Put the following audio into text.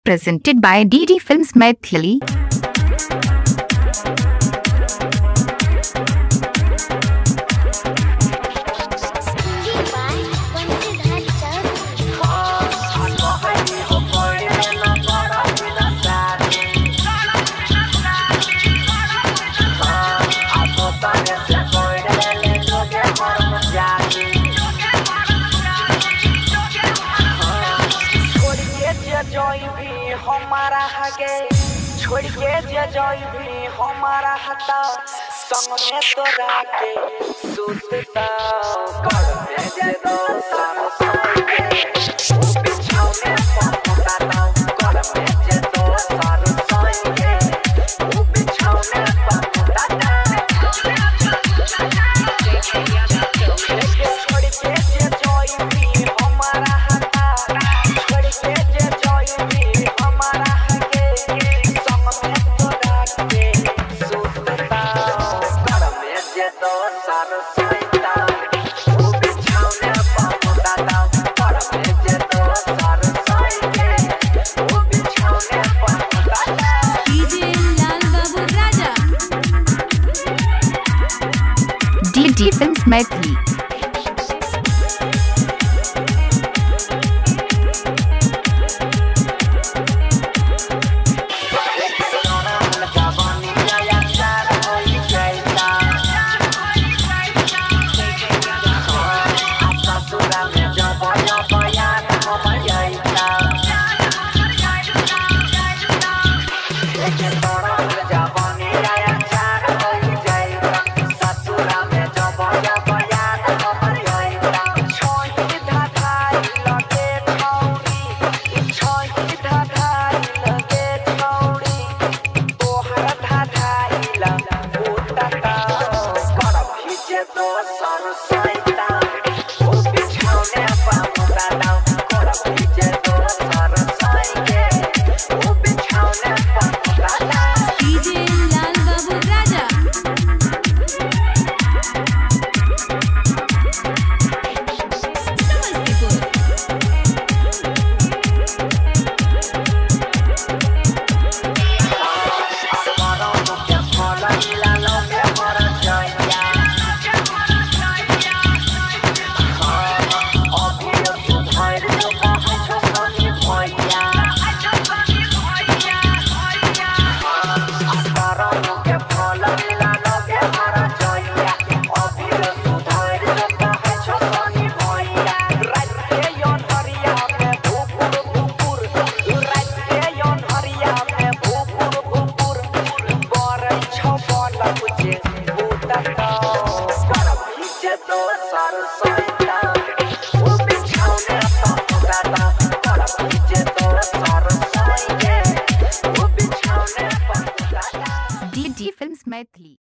Presented by DD Films Maithili. हमारा हगे छोड़ के जे जाइबी हमारा हता संग में तोरा के सुतता कर में जे दोसर संगे ओ बिछौने पहुंचाता कर में जे दोसर संगे ओ बिछौने पहुंचाता छोड़ के जे जाइबी हमारा हता छोड़ के जे जाइबी DD Films Maithili. DD Films Maithili.